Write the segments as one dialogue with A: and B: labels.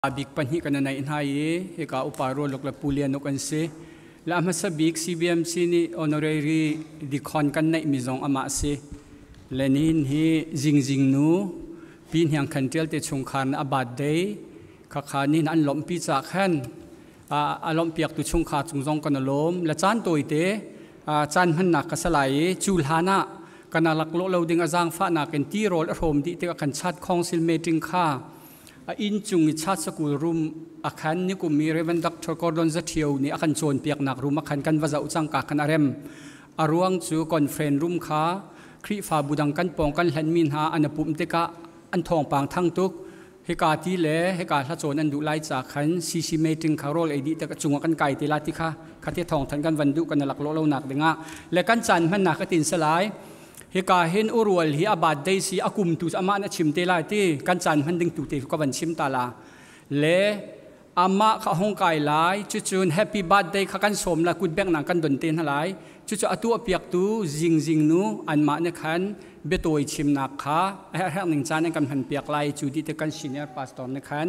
A: Bik pahnih kan neih hna i hika upa Rualuk le Pu Lian Uk an si. Le a hmasa bik CBMC nih honorary deacon kan neihmi zong amah a si. Le nihin hi Zingzing nu Pi Hniang Khan Ṭial te chungkhar na a birthday khakha nihin an lawmhpi ca khan a lawmhpiaktu chungkhar cung zong kan i lawm. Le caan tawite caan hmannak ka salai i cu hlan ah kana laklawh lo ding a zaangfahnak in tirawl a hrawm dih tikah kan chat council meeting kha A inn cung i chat sakul room a khan nikum i Reverend Dr. Gordon Zathio nih a kan cawnpiaknak room a khan kan va zoh cangka khan a rem. A ruang cu conference room kha Khrihfabu dang kan pawng kan hlanmi hna an i pumh tikah an thawngpang thang tuk. Hika ti le hika hla cawn an duh lai ca khan CC meeting kha rawl ei dih tik a cungah kan kai te la ti kha khati thawngthan kan van duh kan lak lawh lonak dingah le kan caan hmannak a tin salai. Hika hin urual hi a birthday si a kum tu amah na chim te lai ti kan caan hman ding tu te ka van chim ta la le amah kha hong kai lai cucun happy birthday kha kan sawm la kut bek nang kan don te hna lai cucu atu piak tu zing zing nu anmah ne khan biatawi chimnak kha herh ning caan an kan hman piak lai cu di te kan senior pastor ne khan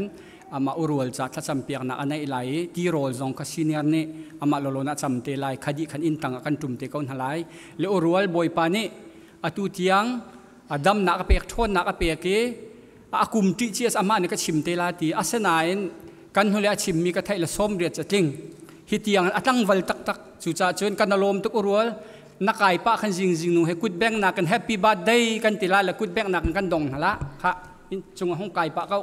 A: amah urual ca thlacam piaknak a neih lai i tirawl zong kha senior nih amah lawlaw a cam te lai khadi khan inn tang ah kan ṭum te ko hna lai le urual bawipa nih atu tiang a damnak a pek ṭhawnnak a pek i a kum ṭih ci amah nih ka chim te la ti asinain kan hnule a chimmi ka theih le sawm riat ca tling hi tiang a tlangval taktak cucaah cun kan alawm tuk urual na kai pa khan zing zing nu he kut beng nak kan happy birthday kan ti la le kut beng nak kan dong hna la kha cung hong kai pa ko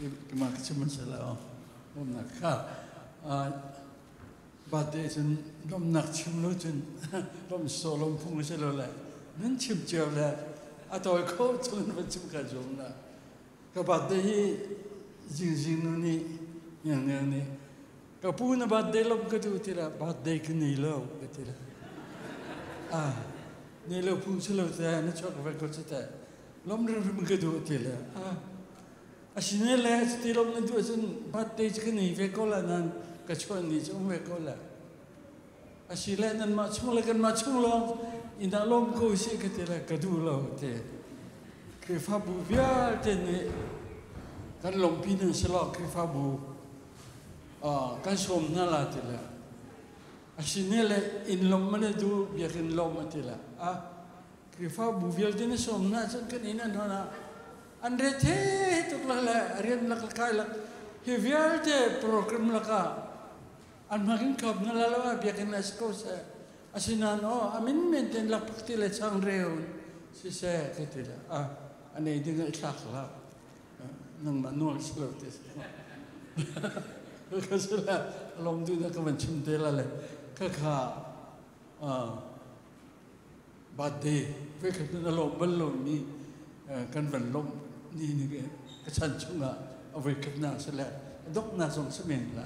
B: Keimah ka chim hmasa lai aw. Bawmnak kha Birthday cun lawmhnak chim lo cun lawmh sawh lawm phung a si lo le nan chim cio le a tawi kho cun va chim ka zuam la. Ka birthday hi zingzing nu nih ngiang nih ka pu na birthday lawmh ka duh ti la birthday ka nei lo ka ti la. Ah nei lo phung si lo te na chuak ve ko cu teh lawmh hrimhrim ka duh ti le ah Asine le cuti lawm nan duh ahcun birthday cu ka nei ve ko la nain ka chuah ni cu um ve ko la. Asile nanmah chung le kanmah chung lawng inn ah lawm ko usih ka ti le ka duh lo ti. Khrihfabu vialte nih kan lawmpi nan si lo Khrihfabu kan sawm hna la ti le asine le inn lawmh man duh biakinn lawmh a ti le ah Khrihfabu vialte na sawm hna cun kan inn an hon ah an rethe tuk la le rian lak kai lak hi vialte program lakah an hmakin khop na la lo ah biakinn la si ko seh asinain aw amin men ten lak pak ti le chang reu si seh ka ti le a anei ding ai thlak la nangmah nawl si lo te ka si la lom du na ka van chim te la le ka kha Birthday voikhat na lawm bal lomi kan van lawmh ni ni ka chan chungah a voikhatnak si le a donghnak zong si men la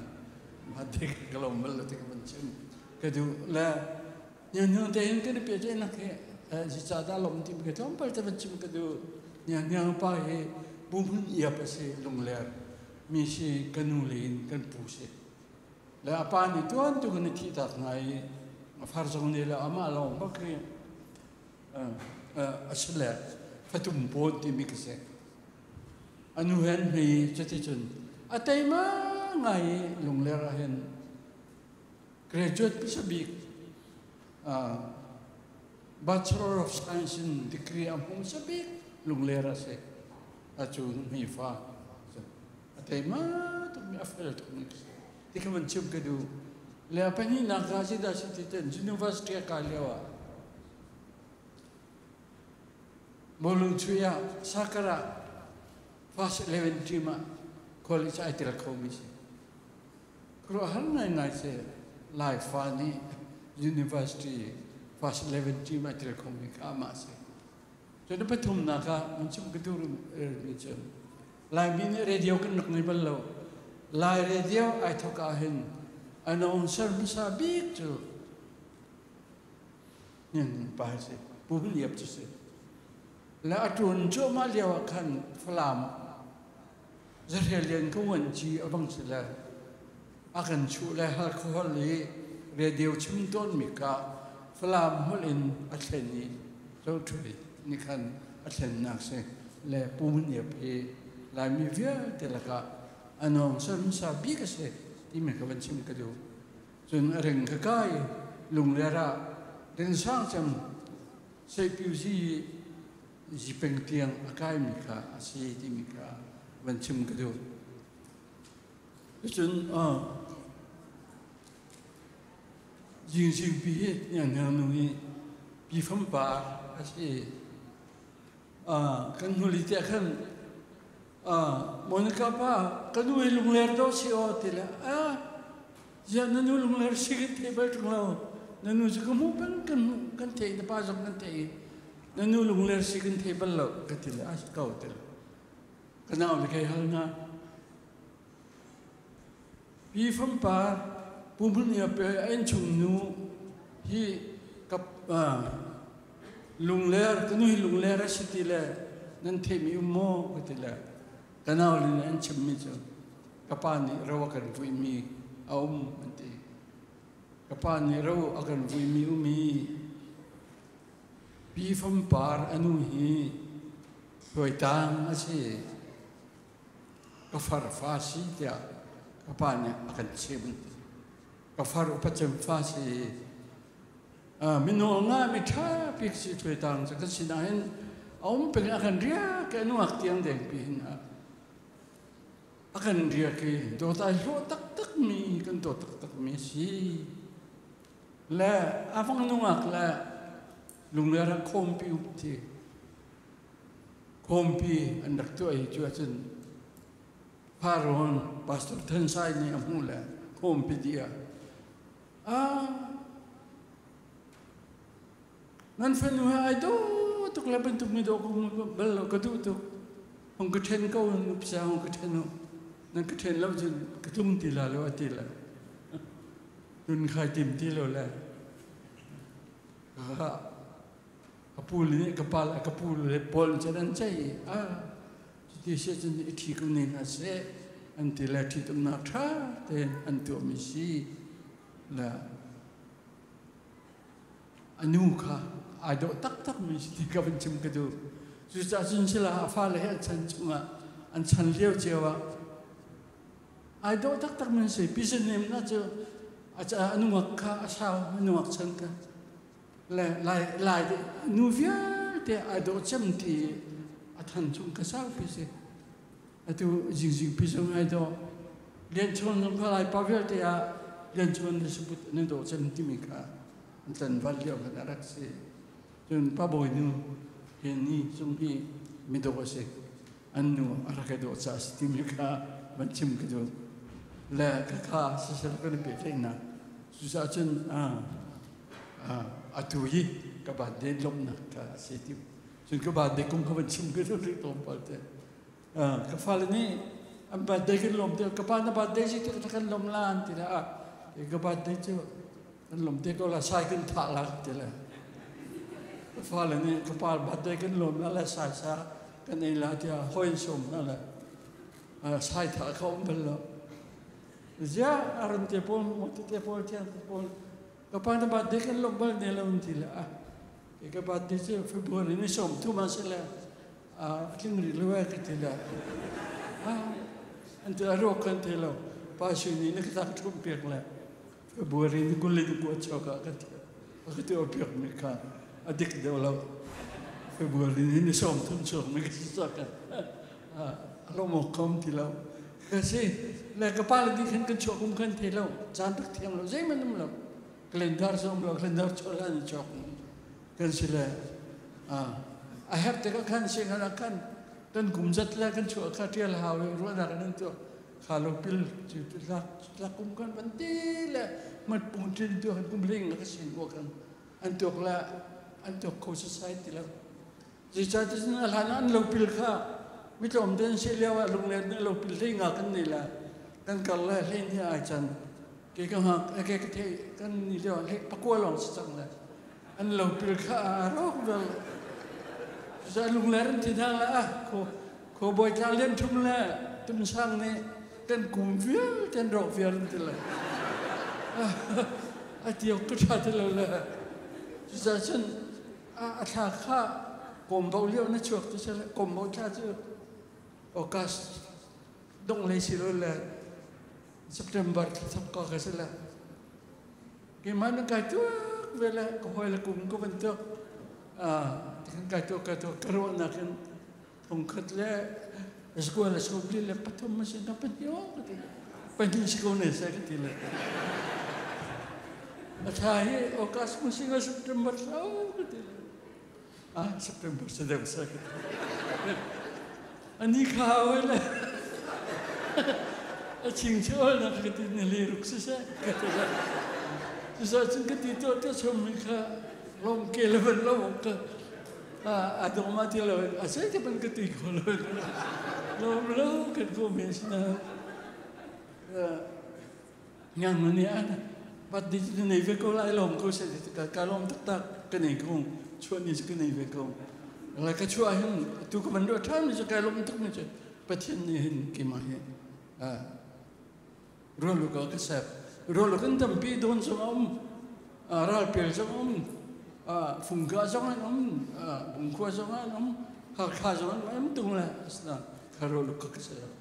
B: birthday ka lawm bal lo ti ka van chim ka duh le niang te hin kan i pehtlaihnak hi zica dah lawm ti ka tlawmpal te van chim ka duh niang niang pa hi buhmun iap a si lungler mi si ka nu le in kan pu si Le a pa nih tuan tuk in a thihtak hna i a far zong nih le amah lawng bak hi a si le fatum pawn timi ka si. A nu he an hmei cuticun a teima ngai i Lungler ah hin graduate hmasa bik Bachelor of Science in degree a hmu hmasa bik Lungler a si. A cu hmei fa. A teima tukmi a fel tukmi ka si. Ti kha van chim ka duh. Le a pahnihnak ah zeidah si ti ten university a kai lio ah Bawlung chuih ah soccer ah first 11 team ah college ai tel khomi si. Khuaruahhar ngaingai si Laifa nih university first 11 team ai tel khomi kha amah si. Cun pathumnak ah mun chim ka duh mi cu Laimi nih radio kan rak ngei bal lo. Lai radio ai thawk ah hin announcer hmasa bik cu pa si Pu Hun Iap cu si. Le a ṭun cuahmah lio ah khan Falam Zahrel Lian ka vuanci a bang si le a kan chuh le alcohol i radio chim tawnmi kha Falam holh in a thlen i zoṭhui nih khan a thlennak si le Pu Hun Iap hi Laimi vialte lakah a nawng hmasa bik a si timi ka van chim ka duh. Cun a ring ka kai Lungler ah rinsang cem Seihpiuzi zipeng tiang a kaimi kha a si timi kha van chim ka duh. Cun Jingzingpi hi hnianghniang nu hi pi fam par a si. Kan hnuli tiah khan Monica pa ka nu hi lungler do si aw ti le a ziah na nu lungler si kan thei bal ṭung lo na nu cu ka hmuh bal kan kan thei na pa zong kan thei na nu lungler si kan thei bal lo ka ti le a si ko ti le ka nau le kai hal hna Pi Fangpar Pu Hmun Iap a innchung nu hi ka lungler ka nu hi lungler a si ti le nan theihmi um maw ka ti le ka nau le nih an chimmi cu ka pa nih ro a kan vuimi a um an ti. Ka pa nih ro a kan vuimi um i Pi Fangpar a nu hi hruaitang a si. Ka far fa si tiah ka pa nih a kan chimh. Ka far upa cem fa si. Minung nga mi ṭha bik si ṭhuaitang cu kan si nain a um peng a kan riak i a nungak tiang deng pi hin a kan riak i dawt ai hlawh taktak mi kan dawt taktak mi si. Le a vang nungak le lungler ah khawmpi um ti. Khawmpi an rak tuah hi cu ahcun Pharaoh Pastor Than Sai nih a hmuh le khawmpi dih ah ah nan fanu he ai dawh tuk le bantuk mi dawh ko bal lo ka duh tuk hong ka ṭhen ko nupsa hong ka ṭhen u nan ka ṭhen lo cun ka tlung ti la lo a ti le nun khai tim ti lo le Ka pu nih ka pa le ka pu le pawl cun an ceih i a cuti si cun i ṭhi ko ne hna seh an ti le ṭhitumnak ṭha tein an tuahmi si le a nu kha ai dawh taktakmi si ti ka van chim ka duh. Cucaah cun sila a fale he an chan chungah an chan lio cio ah ai dawh taktakmi an si. Pisanem na cu a nungak kha a sau a nungak chan kha Le lai lai nu vialte ai dawh cem ti a than chung ka saupi si. Atu zingzing pi zong ai dawh. Lian Chawn zong kha lai pa vialte ah Lian Chawn le Sabut an i dawh cem timi kha an tlanval lio khan a rak si. Cun pa bawi nu he ni zong hi midawh a si. An nu a rak i dawh caah a si timi kha van chim ka duh. Le ka kha sisel kan i pehtlaihnak. Cucaah cun atu hi ka birthday lawmhnak kha a si ti. Cun ka birthday kum kha van chim ka duh rih tlawmpal te. Ka fale nih an birthday kan lawm te ka pa na birthday si ti kan lawm la an ti le ah ka birthday cu kan lawm te ko la sai kan thah la ti le ka fale nih ka pa birthday kan lawm la le sai sa kan ei la tiah hawi an sawm hna le sai thah kha um bal lo ziah aran te pawl mo te pawl thiang te pawl ka pa na birthday kan lawm bal ne lo ti le ah ka birthday cu February ni 30 ma si le a tling rih lo ka ti le an ti a ruak kan ti lo pa sui nih na ka tak ṭhum piak le February ni 22 chok ah ka ti ka ti piak mi kha a dik deuh lo February ni ni 30 chuak mi ka si ka a lawm awk kom ti lo ka si le ka pa le nih khan kan chuak um khan thei lo caan tak thiam lo zeihmanh um lo calendar zong lo calendar chuah lan i chok kan si le. A herh tikah khan sianginn ah khan kan kum zat le kan chuah kha ṭial hau i ruahnak in an tuak. Kha lo pil cu tlak kum kan van ti le mat pung ṭin tu kan kum hling ka sin ko kan an tuak le an tuak kho sasai ti lo. Zeicahtiah cun a hlan ah an lopil kha mitlawm te an si lio ah lunglen nih lopil hlei nga kan nei le kan kar le hlei hnih ai can. Ke ka hngak ke ka thei kan ni lio ah hlei pakua lawng si cang le an lopil kha a rawk bal. Cucaah lungler an ti hna le ah kho kho bawi tlang lian thum le tumsang nih kan kum vialte an rawk vial an ti le a tiok ka ṭha ti lo le cucaah cun a thla kha kawmbo lio na chuak ti seh kawmbo thla cu August dong lei si lo le September thla thok ka ka si le keimah na kai tuak ve le ka hawi le kum ka van tuak kan kai tuak kai tuak ka ruahnak in thongkhat le zakua le sawmli le pathum ma si na pahnih o ka ti pahnih si ko ne sai ka ti le a thla hi August mu si nga September thla o ka ti le ah September sa deuh sai ka ti ani kha oi le a ching che ol na ka ti ni li ruk si se ka ti le cusa cun ka ti to te chom mi kha lom ke le ban lo ka a dong ma ti lo a sei te ban ka ti ko lo lom lo kan ko me sina ngang ni an bat di nei ve ko lai lom ko se ka ka lom tak tak ka nei ko chuan ni ka nei ve ko la ka chua hin tu ka ban do than ni ka lom tak ni che pathian ni hin ki ma hi a rolu ka ka sep rolu kan tampi don zong a um ralpel zong um fungka zong an um bungkhua zong an um hakha zong an um tung le asna kha rolu ka ka sep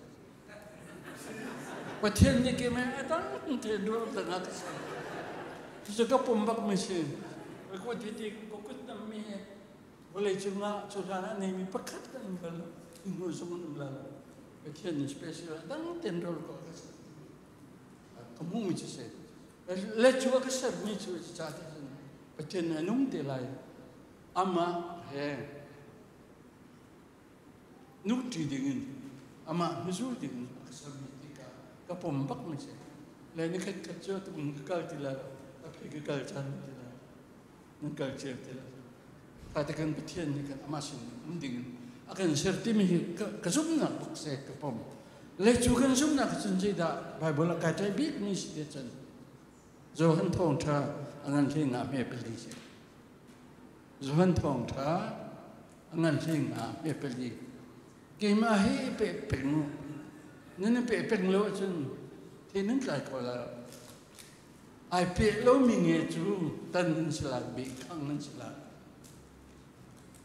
B: Pathian nih ke me adang te rol ka nga ka sep cu ka pum bak mi si ko ti ti ko kut nam mi vawlei cungah cu hlan ah neimi pakhat kan um bal lo hnu zong an um la lo Pathian nih special dang ten rol ko ka sep ka hmuhmi cu si le cu a ka sermi cu ca te cun Pathian nih a nung te lai amah he nungṭi dingin amah hnuzul dingin a ka sermi ti ka ka pom bak mi si le nikhat khat cu tum ka kal ti lai lo a phi ka kal chan ti lai nan kal cio ti lai kha te kan Pathian nih kan amah sin um dingin a kan ser timi hi ka zumhnak bak se ka pom le cu kan zumhnak cun zeidah Bible ah kai ṭai bik mi si te cun Johan thawngṭha a ngan hlei nga hme pali si Johan thawngṭha a ngan hlei nga hme pali keimah hi pe peng u nan pe peng lo ahcun the nan tlai ko la ai pe lomi nge cu tan nan si lai beh khang nan si lai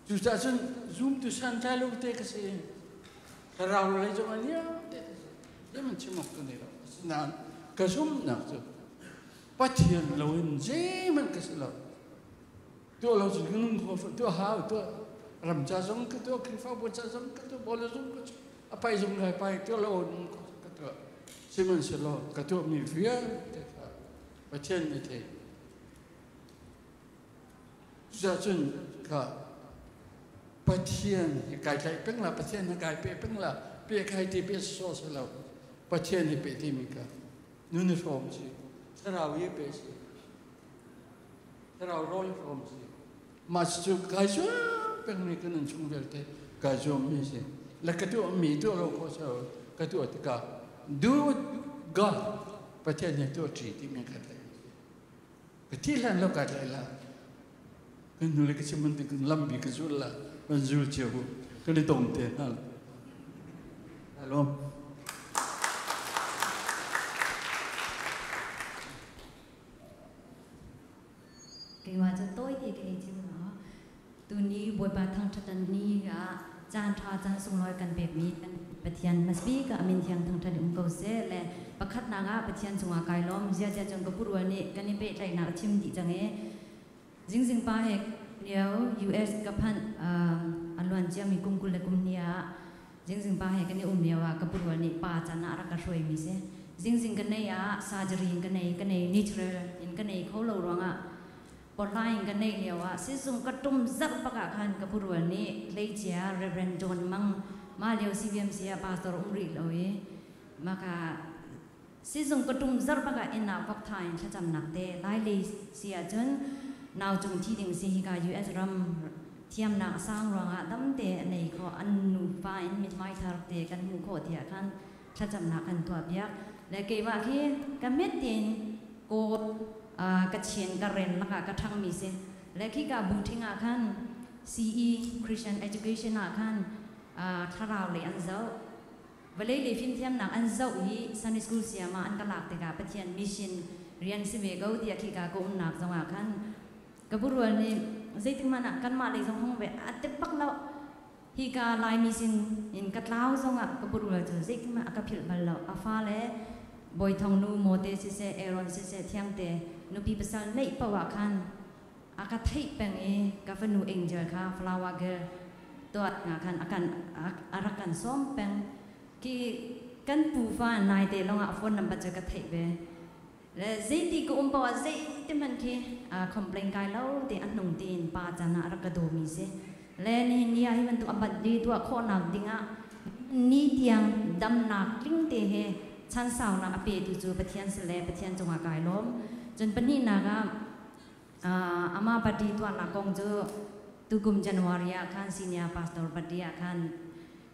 B: cucaah cun zumtu santlai lo te ka si thlarau lei zong a liam te zeihmanh chim awk ka nei lo asinain ka zumhnak cu Pathian lo in zeihmanh ka si lo tuah lo cun ka nung kho tuah hau tuah ram ca zong ka tuah Khrihfabu ca zong ka tuah bawle zong ka a pai zong kai pai tuah lo ka tuah sihmanhsehlaw ka tuahmi vialte kha Pathian nih thei cucaah cun kha Pathian hi kai tlaih peng la Pathian hi kai pe peng la pe kai ti pe so se lo Pathian hi pe timi kha nun i hrawm si thlarau i pe si thlarau rawl i hrawm si mah cu kai zuam pengmi ka nun chung vialte kai zuammi si le ka tuahmi tuah lo khawh so ka tuah tikah do God Pathian he tuah ṭi timi ka tlaih ka thi hlan lo kai tlaih la kan hnu le ka chim bantuk in lambi ka zul la kan zul cio kan i tong te hna alom
C: Keimah cu tawi te ka ei chim lo. Tuni Bawipa thangṭhat ni ah caan ṭha caan sunglawi kan pekmi kan Pathian hmasabik ah a min thiang thangṭhat in um ko seh le pakhatnak ah Pathian cungah kai lawm ziazia cun ka pu rual nih kan i pehtlaihnak a chim dih cang i zingzing pa he lio US ka phanh a luan ciami kum 20 le kum hnih ah Zingzing pa he kan i um lio ah ka pu rual nih pa can ah a rak ka hruaimi si. Zingzing ka nei ah surgery in ka nei, ka nei natural in ka nei kho lo ruangah. Porhlaing ka neih lio ah sizung ka tum zarh bak ah khan ka purual nih tleicia Reverend John Mang mah lio CBMC ah pastor um rih lo i maka sizung ka tum zarh bak ah inn ah vok tha in thlacamnak te lai lei si ahcun nau cung thi ding si hika US ram thiamnak a sang ruangah damte a nei khawh an nufa in mithmai thar te kan hmuh khawh tiah khan thlacamnak kan tuah piak le keimah khi ka met tein Kawl ka chin ka ren lakah ka ṭhangmi si le khika bungṭhing ah khan CE Christian Education ah khan thlarau lei an zoh vawlei lei fimthiamnak an zoh i Sunday School sayama an ka lak tikah Pathian mission rian si ve ko tiah khika ka umnak zongah khan ka burual nih zeitik hmanh ah kanmah lei zong hong ve a tep bak lo. Hika Laimi sin in ka tlau zongah ka burul cu zeithmanh a ka philh bal lo. A fale Bawi Thong nu Mawte siseh, Aaron siseh, Thiangte nupi pasal neih paoh ah khan a ka theih peng i ka fanu Angel kha flower girl tuah nga khan a kan a rak kan sawm peng. Khi kan pufa naite lawngah a phone number cu ka theih ve. Le zeiti ka um paoh ah zeiti hmanh khi complain kai lo te a hnung tiin pa can ah a rak ka dawmi si. Le nihin ni ah hi bantuk a bat li tuah khawhnak dingah ni tiang damnak tling te he chan saunak a petu cu Pathian si le Pathian cungah kai lawm. Cun pahnihnak ah amah party tuahnak kong cu tukum January ah khan senior pastor party ah khan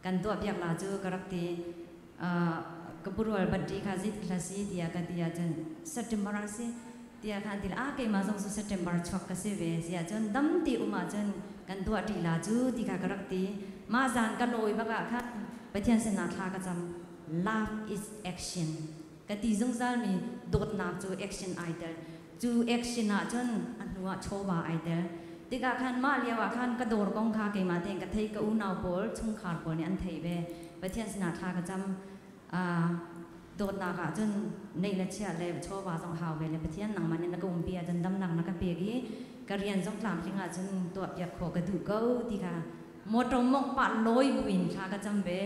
C: kan tuahpiak la cu ka rak ti. Ka purual birthday kha zeitik hla si tiah ka ti ahcun September ah si tiah khan ti a keimah zong cu September chuak ka si ve si ahcun dam ti um ahcun kan tuah ṭi la cu ti kha ka rak ti. Mah zan ka lawi bak ah khan Pathian sinah thla ka cam. Love is action ka ti zungzal mi dawtnak cu action ai tel. Cu action ah cun a hnu ah chawva ai tel. Tikah khan mah lio ah khan ka dawr kong kha keimah tein ka thei, ka unau pawl chungkhar pawl nih an thei ve. Pathian sinah thla ka cam. Dawtnak ah cun neih le chiah le chawva zong hau ve le Pathian nangmah nih na ka umpi ahcun damnak na ka pek i ka rian zong tlamtling ahcun tuahpiak khawh ka duh ko ti kha motor mongh pah lawi buin thla ka cam ve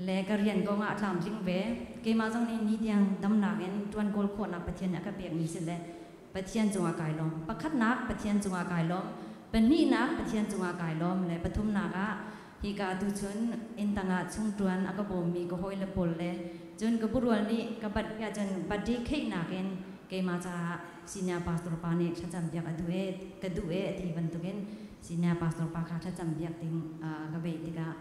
C: le ka rian kong ah tlamtling ve. Keimah zong nih ni tiang damnak in ṭuan kawl khawhnak Pathian nih a ka pekmi si le Pathian cungah kai lawm. Pakhatnak Pathian cungah kai lawm. Pahnihnak Pathian cungah kai lawm le pathumnak ah hika tuchun inn tangah chungṭuan a ka bawmmi ka hawile pawl le cun ka burual nih ka bat cun birthday kheihnak in keimah caah senior pastor pa nih thlacam piak a duh e ka duh e a ti bantukin senior pastor pa kha thlacam piak ding ka bei tikah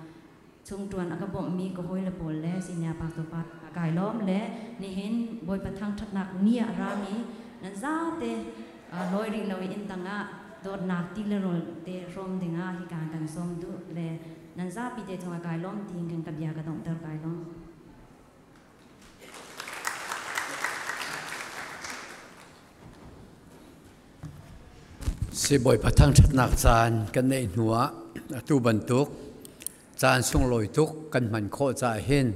C: chungṭuan a ka bawmhmi ka hawile pawl le senior pastor pa kai lawm le nihin Bawipa thangṭhatnak ni ah rami nan zate lawi rih lo i inn tangah dawtnak ti le rawl te hrawm dingah hika kan sawm duh le nan zapi te cungah kai lawm tiin kan ka bia ka donghter. Kai lawm.
B: Sibawipa thangṭhatnak caan kan neih hnuah atu bantuk caan sunglawi tuk kan hman khawh caah hin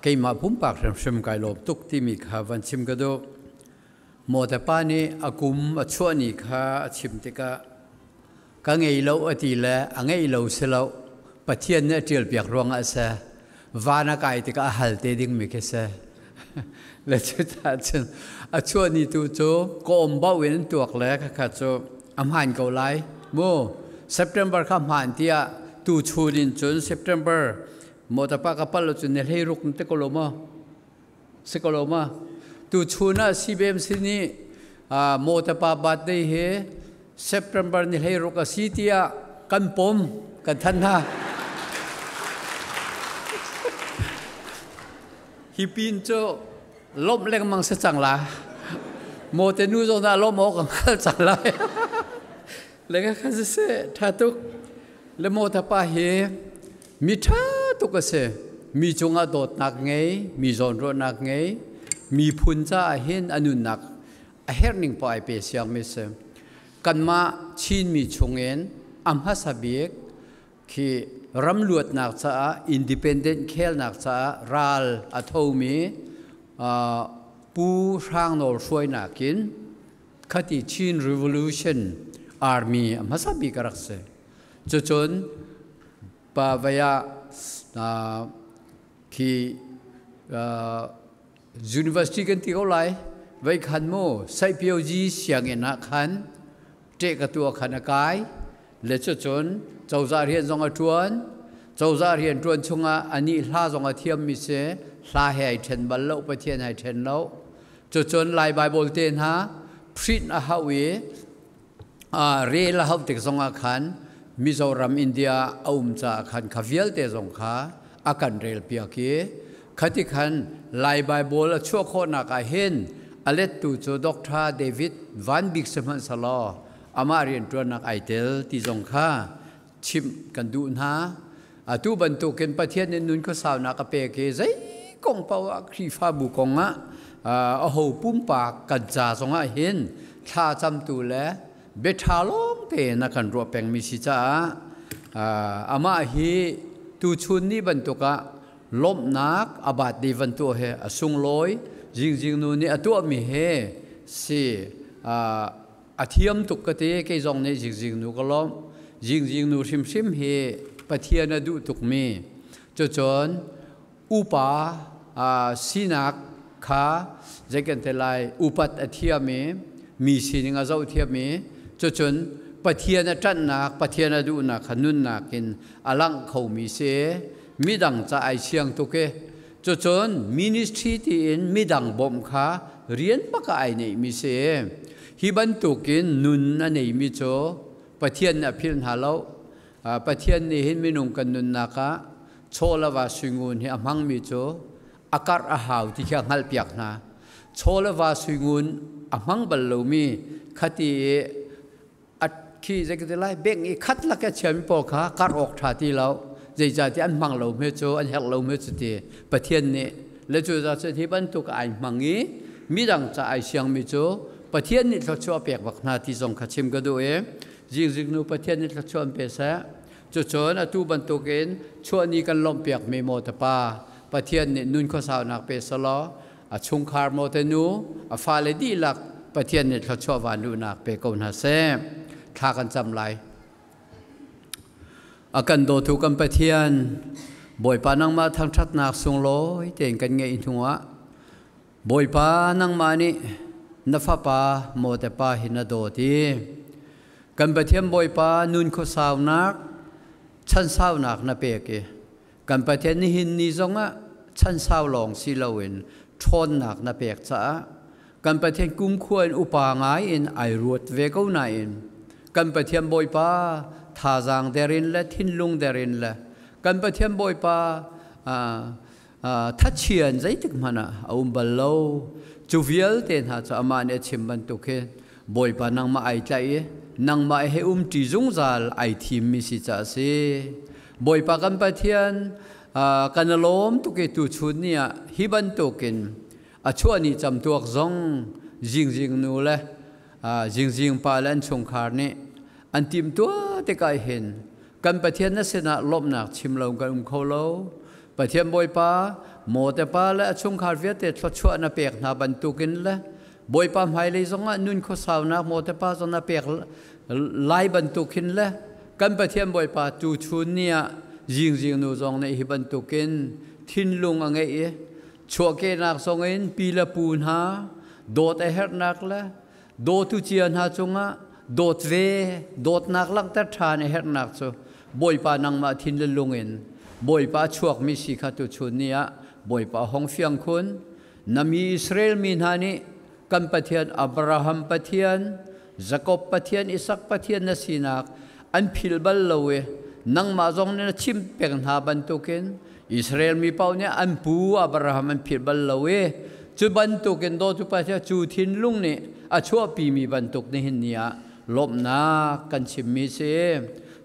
B: keimah pumpak hrimhrim kai lawm tuk timi kha van chim ka duh. Mawte pa nih a kum a chuah ni kha a chim tikah ka ngei lo a ti le a ngeih lo si lo, Pathian nih a ṭialpiak ruangah a si. Van a kai tikah a hal te dingmi khi si. Le cucaah cun a chuah ni tu cu ka um bauh in an tuak le khakha cu a hmaan ko lai mu. September kha hmaan tiah tu chun in cun September mawtapa ka pal lo cun ni 16 te ko lo maw? Si ko lo ma? Tu chun ah CBMC nih mawtapa birthday hi September ni 16 a si tiah kan pom kan thanh hna. Hi pin cu lawmh lengmang si cang la. Mawte nu zong dah lawmh awk a hngal cang lai. Le ka khan siseh ṭha tuk. Le mawtapa hi mi ṭha tuk a si. Mi cungah dawtnak ngei, mi zawnruahnak ngei, miphun caah hin a nunnak a herh ning poah ai pe siangmi si. Kanmah Chinmi chungin a hmasa bik khi ram luatnak caah independent khelnak caah ral a thomi Pu Hrang Nawl hruainak in khati Chin Revolution Army a hmasa bik a rak si. Cucun pa vaya khi university kan ti ko lai, vai khan mu Saipioji sianginn ah khan
D: ṭe ka tua khan a kai le cucun cozah rian zong a ṭuan. Cozah rian ṭuan chungah anih hla zong a thiammi si, hla he ai ṭhen bal lo, Pathian ai ṭhen lo. Cucun Lai Baibal te hna print a hauh i rel a hauh tik zongah khan Mizoram India a um caah khan kha vialte zong kha a kan rel piak i khati khan Lai Baibal a chuah khawhnak ah hin a lettu cu Dr. David Van Bik sihmanhsehlaw amah rianṭuannak ai tel ti zong kha chimh kan duh hna. Atu bantukin Pathian nih nun khuasaunak a pek i zei kong paoh ah Khrihfabu kong ah aho pumpak kan ca zongah hin thla camtu le biaṭha lawng tein a kan ruah pengmi si caah amah hi tuchun ni bantuk ah lawmhnak a baat ni van tuah he a sunglawi zingzing nu nih a tuahmi he si a thiam tuk ka ti. Kei zong nih zingzing nu ka lawmh. Zingzing nu hrimhrim hi Pathian a duh tukmi, cucun upa sinak kha zei kan ti lai, upat a thiam i mi sining a zoh thiam i cucun Pathian a ṭanhnak, Pathian a duhnak kha nunnak in a langh khomi si, midang ca ai siang tuk i cucun ministry tiin midang bawmh kha rian bak ah ai neihmi si. Hi bantukin nun a neimi cu Pathian nih a philh hna lo. Pathian nih hin minung kan nunnak ah chaw le va suingun hi a hmangmi cu a karh a hau ti khi a hngalhpiak hna. Chaw le va suingun a hmang bal lomi khati i a khi zei lai beng i khat lak a chiami pawl kha karh awk ṭha ti lo, zeicahtiah an hmang lo hme cu, an herh lo hme cu ti Pathian nih le cu za cu hi bantuk ai hmang i midang ca ai siangmi cu Pathian nih thluachuah pek bak hna ti zong kha chim ka duh i zingzing nu Pathian nih thluachuah an pe seh. Cucun atu bantukin chuahni kan lawmhpiakmi maw te pa Pathian nih nun khuasaunak pe selaw a chungkhar maw te nu a fale dihlak Pathian nih thluachuah van luhnak pe ko hna seh. Thla kan cam lai. A kan dawtu kan Pathian, Bawipa nangmah thangṭhatnak sunglawi tein kan ngeih hnuah Bawipa nangmah nih na fapa maw te pa hi na dawt i kan Pathian Bawipa nun khuasaunak chansaunak na pek i kan Pathian nihin ni zongah chansau lawng si loin ṭhawnnak na pek caah kan Pathian kumkhua in upa ngai in ai ruat ve ko nain kan Pathian Bawipa thazaang der in le thinlung der in le kan Pathian Bawipa thachian zeitik hmanh ah a um bal lo. Cu vialte hna cu amah nih a chim bantuk hin Bawipa nangmah ai tlaih i nangmah he umṭi zungzal ai thimmi si caah a si. Bawipa kan Pathian, kan i lawm tuk i tuchun ni ah hi bantukin a chuah ni camtuak zong zingzing nu le zingzing pa le an chungkhar nih an timhtuah tikah hin kan Pathian na sinah lawmhnak chim lo kan um kho lo. Pathian Bawipa, maw te pa le a chungkhar vialte thluachuah na pek hna bantukin le Bawipa hmailei zongah nun khuasaunak maw te pa zong na pek lai bantukin le kan Pathian Bawipa tuchun ni ah zingzing nu zong nih hi bantukin thinlung a ngeih i chuahkehnak zongin pi le pu hna dawt a herhnak le dawtu cia hna cungah dawt ve dawtnak langhter ṭhan a herhnak cu Bawipa nangmah thin le lung in Bawipa chuakmi si kha tuchun ni ah Bawipa hong fiang khun. Na mi Israel mi hna nih kan Pathian Abraham Pathian, Jakob Pathian, Isak Pathian na sinak an philh bal lo i nangmah zong nih na chim peng hna bantukin Israel mi paoh nih an pu Abraham an philh bal lo i cu bantukin dawtu Pathian cu thinlung nih a chuahpimi bantuk nihin ni ah lawmhnak kan chimmi si.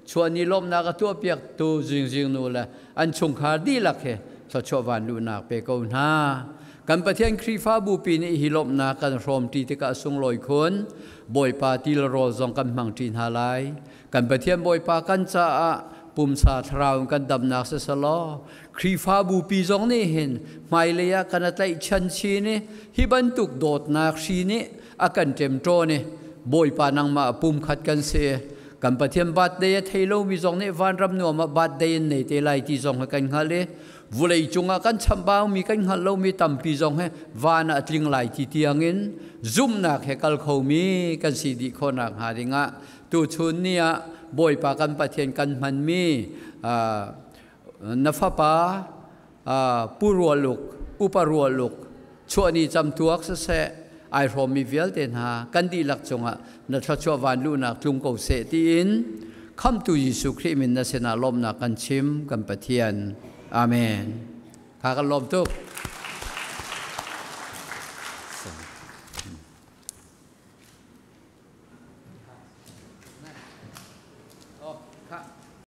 D: Chuahni lawmhnak a tuahpiaktu zingzing nu le an chungkhar dihlak he thluachuah van luhnak pe ko hna. Kan Pathian Khrihfabu pi nih hi lawmhnak kan hrawmṭi tikah sunglawi khun. Bawipa til rawl zong kan hmangṭi hna lai. Kan Pathian Bawipa kan caah pumsa thlarau in kan damnak siselaw Khrihfabu pi zong nih hin hmailei ah kan a tlaihchan chin i hi bantuk dawtnak hri nih a kan ṭemṭawn i Bawipa nangmah pumkhat kan si. Kan Pathian birthday a thei lomi zong nih vanram nuam ah birthday in nei te lai ti zong he kan hngal i vulei cungah kan chambaumi kan hngalh lomi tampi zong he van ah tling lai ti tiangin zumhnak he kal khomi kan si dih khawhnak hnga dingah tuchun ni ah Bawipa kan Pathian kan hmanmi na fapa Pu Rualuk, Upa Rualuk, chuahni camtuak siseh, ai hrawmmi vialte hna kan dihlak cungah na thluachuah van luhnak tlung ko seh tiin khamtu Jesuh Khrih min na sinah lawmhnak kan chim kan Pathian. Amen. Kha kan lawm tuk.